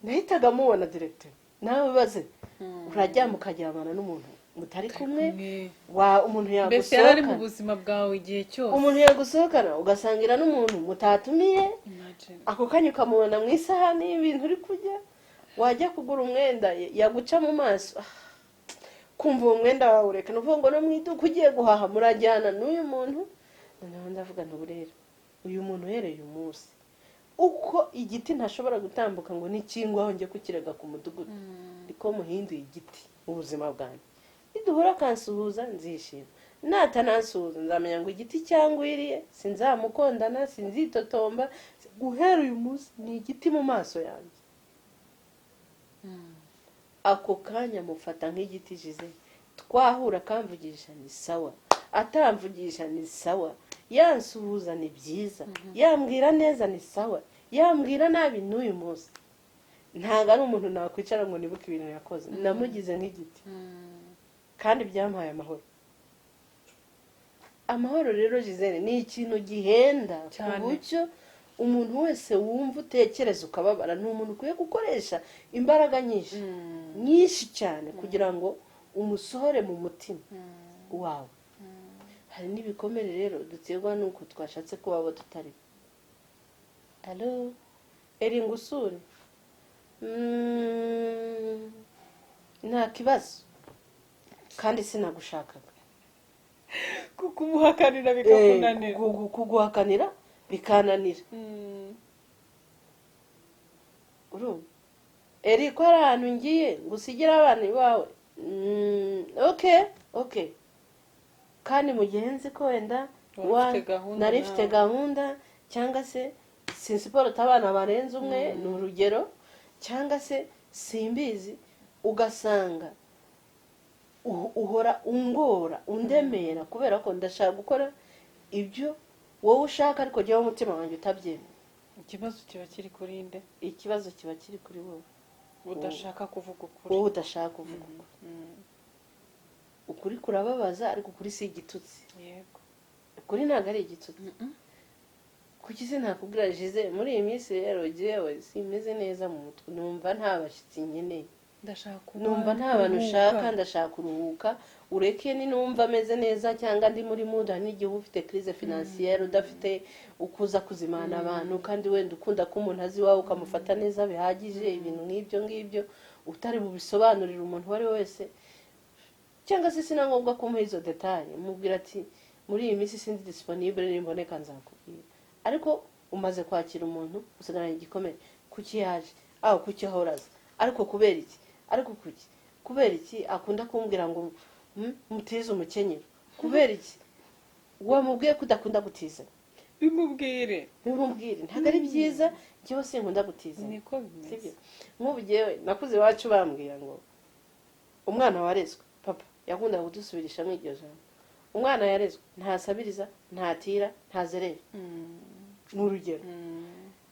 nahitaga mubona directeur. Nawe baze uraryama ukaryamana n'umuntu mutari kumwe, wa umuntu Mbese yari ari mu yagusohokana. buzima bwawe igihe cyose. Umuntu yagusohokana, ugasangira n'umuntu mutatumiye. Imagine. Ako kanya ukamubona mu isahani y'ibintu uri kurya, wajya kugura umwenda yaguca mu maso, kumva uwo mwenda wawe ureka. Ni ukuvuga ngo no mu iduka ugiye guhaha murajyana n'uyu muntu. Noneho ndavuga nti: "Ubu rero uyu muntu, uhereye uyu munsi, uko igiti ntashobora gutambuka ngo nikingwaho njye kukirega ku mudugudu, niko muhinduye igiti mu buzima bwanjye. Niduhura akansuhuza nzishima, natanansuhuza nzamenya ngo igiti cyangwiriye, sinzamukondana, sinzitotomba. Guhera uyu munsi ni igiti mu maso yanjye." Ako kanya mufata nk'igiti jize. Twahura akamvugisha ni sawa, atamvugisha ni sawa, yansuhuza ni byiza, yambwira neza ni sawa, yambwira nabi, n'uyu munsi ntabwo ari umuntu nakwicara ngo nibuke ibintu yakoze. Namugize nk'igiti, kandi byampaye amahoro. Amahoro rero Gisele ni ikintu gihenda ku Cyane. buryo umuntu wese wumva utekereza ukababara, ni umuntu ukwiye gukoresha imbaraga nyinshi, nyinshi cyane, kugira ngo umusohore mu mutima wawe. Hari n'ibikomere rero duterwa n'uko twashatse kuba abo tutari bo. Allo, eri ngusure. Nta kibazo kandi sinagushakaga. Kukumuhakanira bikakunanira. Kuguhakanira bikananira. Urumva eri ko hari ahantu ngiye ngusigire abana iwawe. Okay kandi mu gihe nzi ko wenda nari mfite gahunda, cyangwa se sinsiporo abana barenze umwe, ni urugero, cyangwa se simbizi, ugasanga uhora ungora undemera kubera ko ndashaka gukora ibyo wowe ushaka, ariko jyewe umutima wanjye utabyemera. Ikibazo kiba kiri kuri nde? Ikibazo kiba kiri kuri wowe udashaka kuvuga ukuri. Wowe udashaka kuvuga ukuri. Ukuri kurababaza, ariko ukuri si igitutsi. Yego, ukuri ntabwo ari igitutsi. Kuki se ntakubwira Gisele, muri iyi minsi rero jyewe simeze neza mu mutwe, numva nta bashyitsi nkeneye, numva nta bantu ushaka, ndashaka kuruhuka, ureke ni numva ameze neza cyangwa ndi muri mood. Hari n'igihe uba ufite crise financière, udafite ukuza kuzimana abantu, kandi wenda ukunda ko umuntu azi iwawe ukamufata neza bihagije, ibintu nk'ibyo ngibyo utari bubisobanurire umuntu uwo ari we wese, cyangwa se sina ngombwa kumuha izo détails, mubwira ati muri iyi minsi sindi disponible, nimboneka nzakubwira. Ariko umaze kwakira umuntu usigaranye igikomere, kuki yaje aho, kuki ahoraza, ariko kubera iki, ariko kuki, kubera iki akunda kumbwira ngo mutize umukenyero, kubera iki wamubwiye ko udakunda gutiza? Bimubwire, bimubwire, ntabwo ari byiza, njyewe sinkunda gutiza. Niko bimeze. Nk'ubu jyewe nakuze iwacu bambwira ngo umwana warezwe, papa yakundaga kudusubirishamo iryo jambo, umwana yarezwe ntasabiriza, ntatira, ntazerera, ni urugero.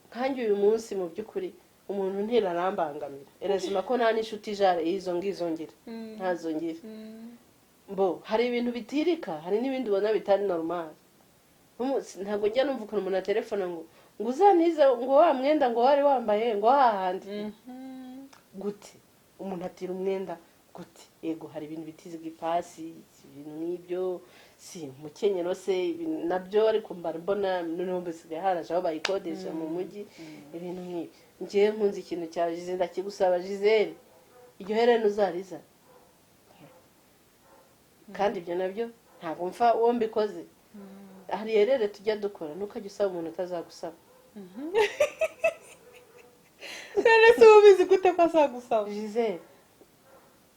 Nkanjye uyu munsi mu by'ukuri umuntu ntirarambangamira, erezima ko nta n'inshuti jare izo ngizo ngira, ntazo ngira. Bo hari ibintu bitirika, hari n'ibindi ubona bitari normal. Ntabwo njya numva ukuntu umuntu atelefona ngo uzanize ngo wa mwenda ngo wari wambaye ngo hahandi. Gute umuntu atira umwenda gute? Yego hari ibintu bitizwa ipasi, ibintu nk'ibyo, si umukenyero se nabyo, ariko mbona noneho bisigaye haraje aho bayikodesha mu mujyi, ibintu nk'ibyo. Ngewe nkunze ikintu cya Gisele, ndakigusaba Gisele, iryo herena uzariza, kandi ibyo nabyo ntabwo mfa uwo mbikoze. Hari herere tujya dukora, ntukajya usaba umuntu utazagusaba. None se uba ubizi gute ko azagusaba? Gisele,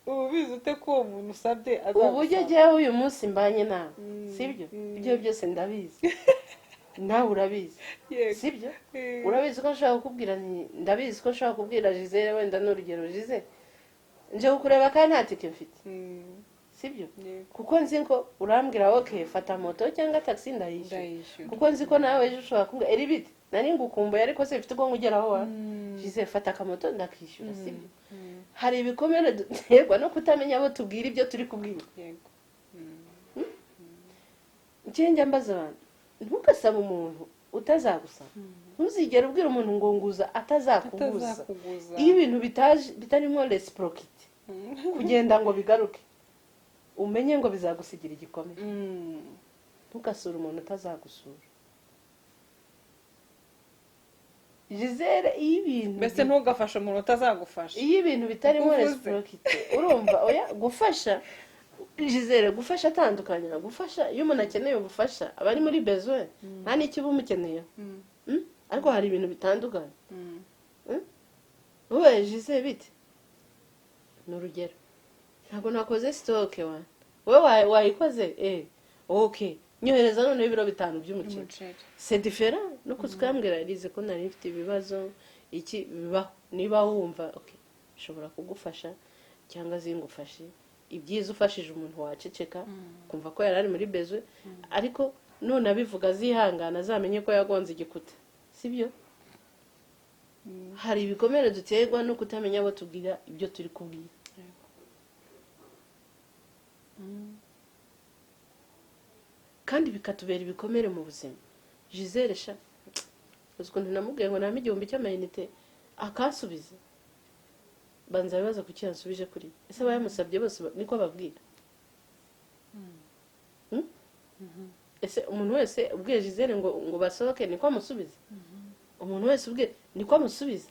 uba ubizi ute ko uwo muntu usabye azagusaba? Uburyo jyewe uyu munsi mbanye nawe, sibyo? Ibyo byose ndabizi, nawe urabizi, sibyo? Urabizi ko nshobora kukubwira, ndabizi ko nshobora kubwira Gisele, wenda ni urugero, Gisele nje kukureba kandi nta tike mfite, sibyo? Kuko nzi ko urambwira ok, fata moto cyangwa taxi ndayishyura, kuko nzi ko nawe ejo ushobora kumbwira eri bite nari ngukumbuye, ariko se mfite ubwo ngugeraho wa Gisele, fata akamoto ndakishyura, sibyo? Hari ibikomere duterwa no kutamenya abo tubwira ibyo turi kubwira. Njye mbaza abantu, ntugasabe umuntu utazagusaba, ntuzigere ubwira umuntu ngo nguza atazakuguza. Iyo ibintu bitarimo reciprocity, kugenda ngo bigaruke, umenye ngo bizagusigira igikomere. Ntugasure umuntu utazagusura. Gisele, iyo ibintu mbese ntugafashe umuntu utazagufasha. Iyo ibintu bitarimo reciprocity, urumva oya gufasha Gisele, gufasha atandukanye na gufasha. Iyo umuntu akeneye ubufasha aba ari muri besoin, nta n'icyo uba umukeneye, ariko hari ibintu bitandukanye. Wowe Gisele bite, ni urugero, ntabwo nakoze stock wa wowe wayikoze, okay nyohereza noneho ibiro 5 by'umuceri, c'est différent no kuzikambwira rize ko nari mfite ibibazo iki bibaho. Niba wumva okay bishobora kugufasha cyangwa zingufashe, ibyiza ufashije umuntu waceceka kumva ko yari ari muri bezwe, ariko none abivuga azihangana azamenye ko yagonze igikuta, sibyo? Hari ibikomere duterwa no kutamenya abo tubwira ibyo turi kubwira. Kandi bikatubera ibikomere mu buzima. Gisele sha, uzi ukuntu namubwiye ngo nampe 1000 cy'amayinite akansubiza, banza bibaza kuki yansubije kuri ese abayamusabye bose niko babwira. Ese umuntu wese ubwiye Gisele ngo basohoke niko amusubiza? Umuntu wese ubwe niko amusubiza.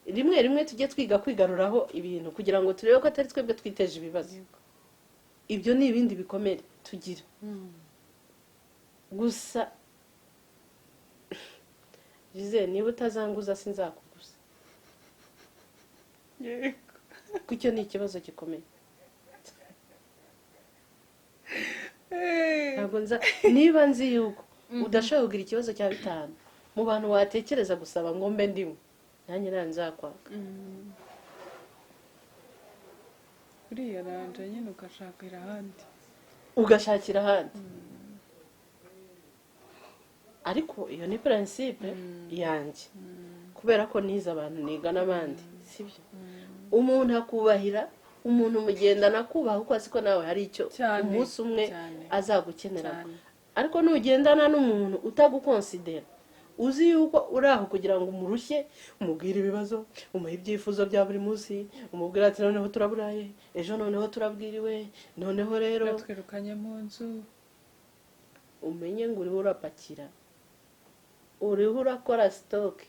Rimwe rimwe tujye twiga kwigaruraho ibintu kugira ngo turebe ko atari twebwe twiteje ibibazo. Ibyo ni ibindi bikomere tugira. Gusa Gisele, niba utazanguza sinzakuguza. Kuko icyo ni ikibazo gikomeye. Ntabwo nza niba nzi yuko udashobora kugira ikibazo cya 5 mu bantu watekereza gusaba ngo mbe ndimo, nanjye nta nzakwanga. Uriyaranja nyine ugashakira ahandi. Ugashakira ahandi. Ariko iyo ni principe yanjye, kubera ko nize abantu niga n'abandi, sibyo? Umuntu akubahira umuntu mugendana akubaha kuko azi ko nawe hari icyo umunsi umwe azagukenera. Ariko nugendana n'umuntu utagukonsidera, uzi yuko uri aho kugira ngo umurushye, umubwire ibibazo, umuhe ibyifuzo bya buri munsi, umubwire ati noneho turaburaye, ejo noneho turabwiriwe, noneho rero twirukanye mu nzu, umenye ngo uriho urapakira, uriho urakora sitoke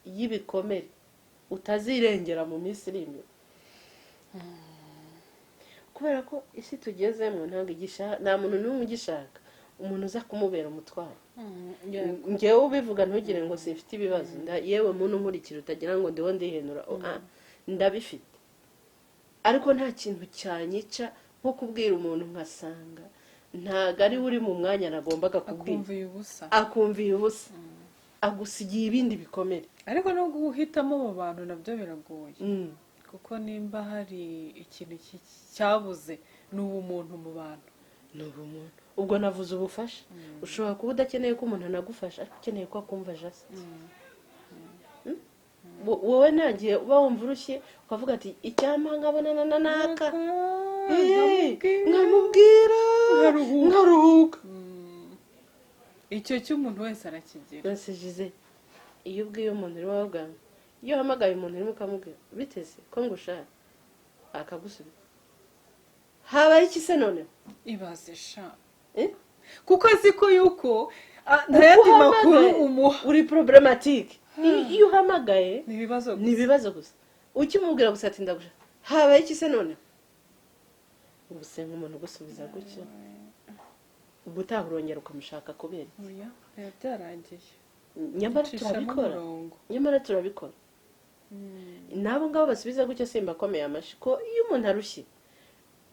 y'ibikomere utazirengera mu minsi iri imbere. Kubera ko isi tugezemo ntabwo nta muntu n'umwe ugishaka umuntu uza kumubera umutwaro. Ngewe ubivuga ntugire ngo simfite ibibazo, yewe muntu nkurikira utagira ngo ndiho ndihenura, ndabifite. Ariko nta kintu cyanyica nko kubwira umuntu nkasanga ntabwo ari uri mu mwanya nagombaga kubwira, akumviye ubusa, agusigiye ibindi bikomere. Ariko no guhitamo mu bantu nabyo biragoye, kuko nimba hari ikintu cyabuze ni ubumuntu mu bantu. Ni ubumuntu. Ubwo navuze ubufasha, ushobora kuba udakeneye ko umuntu anagufasha, ariko ukeneye ko akumva just. Wowe ntagiye uba wumva urushye ukavuga ati icyampa nkabonana na naka, nkamubwira nkaruhuka. Icyo cy'umuntu wese arakigira. Iyo ubwiye umuntu urimo wabwanga, iyo uhamagaye umuntu urimo ukamubwira biteze ko ngushaka, akagusubiza habaye iki se noneho? Ibaze sha, kuko azi ko yuko nta yandi makuru umuha, uri problematike. Iyo uhamagaye ni ibibazo gusa, ni ibibazo gusa. Ukimubwira gusa ati ndagushaka, habaye iki se noneho? Ubu se nk'umuntu ugusubiza gutyo, ubutaha urongera ukamushaka kubera iki? Byarangiye. Nyamara turabikora, nyamara turabikora. N'abo ngabo basubiza gutyo simbakomeye amashyi, ko iyo umuntu arushye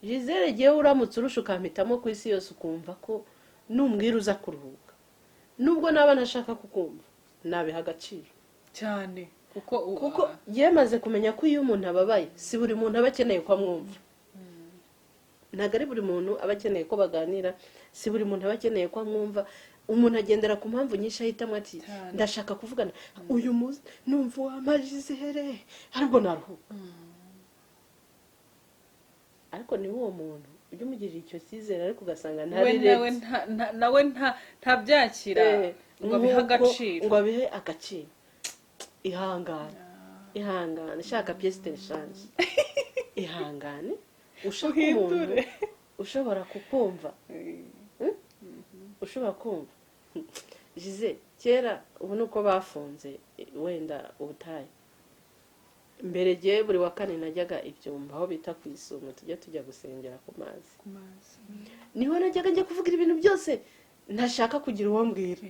Gisele, igihe uramutse urusha ukampitamo ku isi yose, ukumva ko numbwira uza kuruhuka, nubwo naba ntashaka kukumva nabiha agaciro cyane, kuko yemaze kumenya ko iyo umuntu ababaye si buri muntu aba akeneye ko amwumva. Ntabwo ari buri muntu aba akeneye ko baganira, si buri muntu aba akeneye ko amwumva. Umuntu agendera ku mpamvu nyinshi ahitamo ati ndashaka kuvugana uyu munsi, numva uwamajizere ariko naruhuka. Ariko ni uwo muntu ujya umugirira icyo cyizere, ariko ugasanga nawe ntabyakira ngo abihe agaciro, ngo abihe agaciro. Ihangane, ihangane, shaka piyesi tereshanje, ihangane, ushaka umuntu ushobora kukumva, ushobora kumva. Gisele, kera ubu ni uko bafunze wenda ubutayu. Mbere gihe buri wa kane najyaga ibyumba aho bita ku isumo, tujya gusengera ku mazi. Niho najyaga njya kuvugira ibintu byose ntashaka kugira uwo mbwira,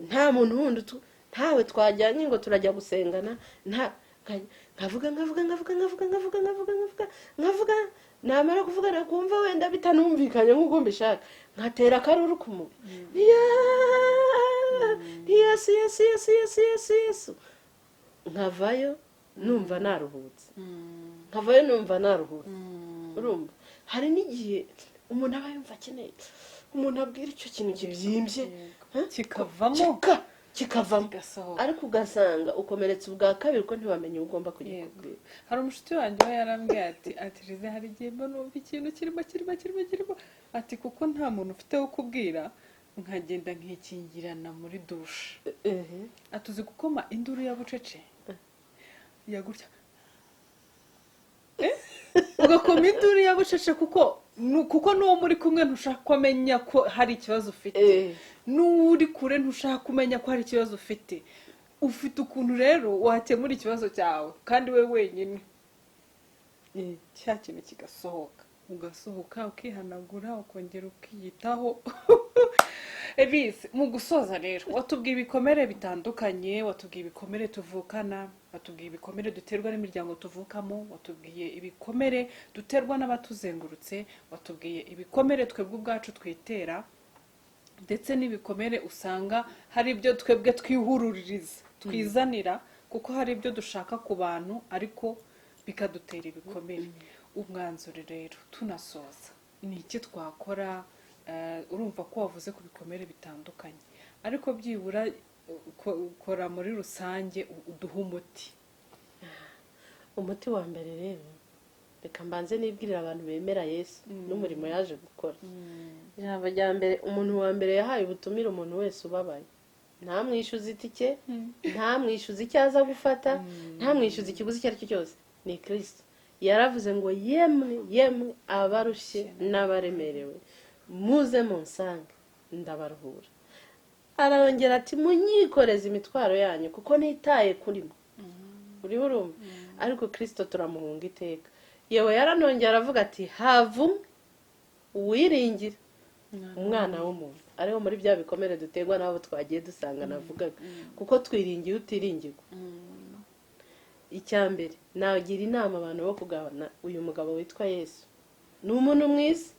nta muntu wundi, ntawe twajyanye ngo turajya gusengana, nkavuga nkavuga nkavuga nkavuga nkavuga nkavuga nkavuga nkavuga, namara kuvuga nakumva wenda bitanumvikanye nk'uko mbishaka, nkatera akaruru ku mubiri, Yesu Yesu Yesu Yesu Yesu Yesu, nkavayo numva naruhutse, nkavayo numva naruhutse. Urumva hari n'igihe umuntu aba yumva akeneye umuntu abwira icyo kintu kibyimbye kikavamo, kikavamo, ariko ugasanga ukomeretse ubwa kabiri ko ntiwamenye ugomba kugikubwira. Hari umushuti wanjye we yarambwiye ati ati Gisele, hari igihe mba numva ikintu kirimo kirimo kirimo kirimo, ati kuko nta muntu ufite wo kubwira, nkagenda nkikingirana muri dushe, atuzi gukoma induru ya bucece ya gutya, ugakoma induru ya bucece, kuko n'uwo muri kumwe ntushaka ko amenya ko hari ikibazo ufite, n'uri kure ntushaka kumenya ko hari ikibazo ufite. Ufite ukuntu rero wakemura ikibazo cyawe kandi we wenyine, cya kintu kigasohoka, ugasohoka ukihanagura, ukongera ukiyitaho. Elise, mu gusoza rero, watubwiye ibikomere bitandukanye, watubwiye ibikomere tuvukana, watubwiye ibikomere duterwa n'imiryango tuvukamo, watubwiye ibikomere duterwa n'abatuzengurutse, watubwiye ibikomere twebwe ubwacu twitera, ndetse n'ibikomere usanga hari ibyo twebwe twihuruririza, twizanira, kuko hari ibyo dushaka ku bantu ariko bikadutera ibikomere. Umwanzuro rero tunasoza, ni iki twakora? Urumva ko wavuze ku bikomere bitandukanye, ariko byibura ukora muri rusange uduha umuti. Umuti wa mbere rero, reka mbanze nibwirire abantu bemera Yesu n'umurimo yaje gukora. Ijambo rya mbere, umuntu wa mbere yahaye ubutumire umuntu wese ubabaye, ntamwishyuze itike, ntamwishyuze icyo aza gufata, ntamwishyuze ikiguzi icyo ari cyo cyose, ni Kirisito. Yaravuze ngo: "Yemwe, yemwe abarushye n'abaremerewe, muze munsange ndabaruhura." Arongera ati: "Munyikoreze imitwaro yanyu kuko nitaye kuri mwe." Uriho urumva? Ariko Kirisito turamuhunga iteka. Yewe, yaranongera aravuga ati: "Havumwe uwiringira umwana w'umuntu." Ariho muri bya bikomere duterwa n'abo twagiye dusanga navugaga, kuko twiringiye utiringirwa. Icya mbere, nagira inama abantu bo kugabana uyu mugabo witwa Yesu. Ni umuntu mwiza.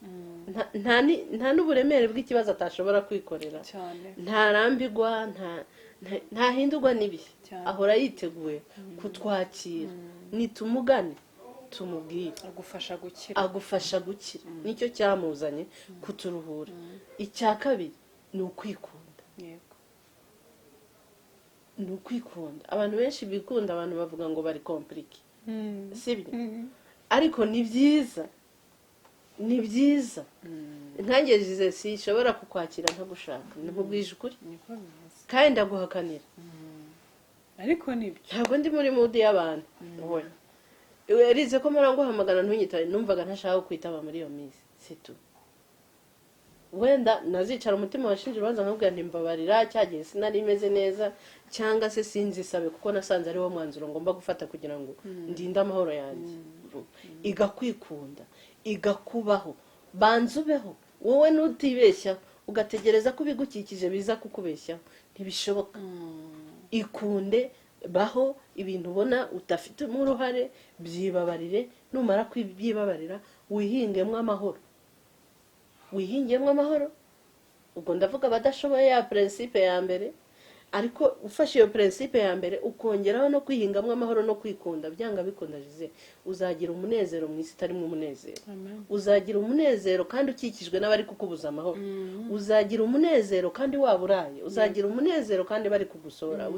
Nta n'uburemere bw'ikibazo atashobora kwikorera. Ntarambirwa, ntahindurwa n'ibihe. Ahora yiteguye kutwakira. Nitumugane, tumubwire. Agufasha gukira. Agufasha gukira, nicyo cyamuzanye, kuturuhura. Icya kabiri ni ukwikunda. Ni ukwikunda. Abantu benshi bikunda, abantu bavuga ngo bari compliqué, sibyo? Ariko ni byiza, ni byiza. Nkanjye Jize sinshobora kukwakira ntagushaka, nkubwije ukuri. Niko bimeze. Kandi ndaguhakanira. Ariko nibyo. Ntabwo ndi muri mood y'abantu. Ubona yarize ko mpora nguhamagara ntunyitabe, numvaga ntashaka kwitaba muri iyo minsi situ. Wenda nazicara umutima washinje urubanza, nkabwira nti: "Mbabarira, cya gihe sinari meze neza," cyangwa se sinzisabe, kuko nasanze ari wo mwanzuro ngomba gufata kugira ngo ndinde amahoro yanjye. Igakwikunda, igakubaho, banza ubeho wowe, nutibeshyaho ugategereza ko ibigukikije biza kukubeshyaho, ntibishoboka. Ikunde, baho. Ibintu ubona udafitemo uruhare byibabarire. Numara kubyibabarira, wihingemo amahoro, wihingemo amahoro. Ubwo ndavuga abadashoboye ya principe ya mbere, ariko ufashe iyo principe ya mbere ukongeraho no kwihingamo amahoro no kwikunda, byanga bikunda Jize uzagira umunezero mu isi itarimo umunezero. Amen. Uzagira umunezero kandi ukikijwe n'abari kukubuza amahoro. Uzagira umunezero kandi waba uraye. Uzagira umunezero kandi bari kugusohora.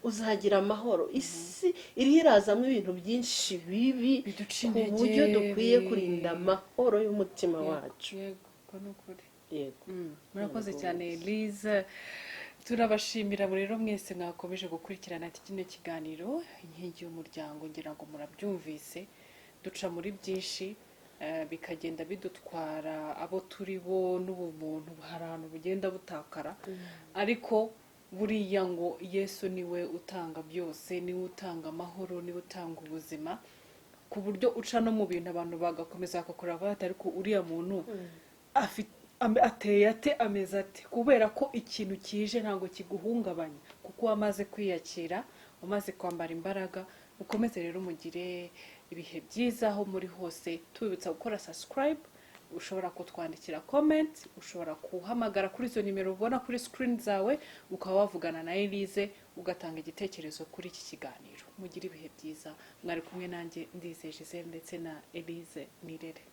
Uzagira amahoro. Isi iriho irazamo ibintu byinshi bibi biduca ku intege, buryo dukwiye kurinda amahoro y'umutima wacu. Yego, uko ni ukuri. Yego. Murakoze Yego. cyane, Elise. Turabashimira rero mwese mwakomeje gukurikirana kino kiganiro Inkingi y'Umuryango. Ngira ngo murabyumvise, duca muri byinshi, bikagenda bidutwara abo turi bo n'ubumuntu, hari ahantu bugenda butakara. Ariko buriya ngo Yesu niwe utanga byose, niwe utanga amahoro, niwe utanga ubuzima, ku buryo uca no mu bintu abantu bagakomeza bagakora bati: "Ariko uriya muntu ateye ate, ameze ate?" Kubera ko ikintu kije ntabwo kiguhungabanya, kuko wamaze kwiyakira, wamaze kwambara imbaraga. Mukomeze rero mugire ibihe byiza aho muri hose. Tubibutsa gukora subscribe, ushobora kutwandikira comment, ushobora guhamagara kuri izo nimero ubona kuri screen zawe, ukaba wavugana na Elise, ugatanga igitekerezo kuri iki kiganiro. Mugire ibihe byiza. Mwari kumwe nanjye Ndizeye Gisele ndetse na Elise Nirere.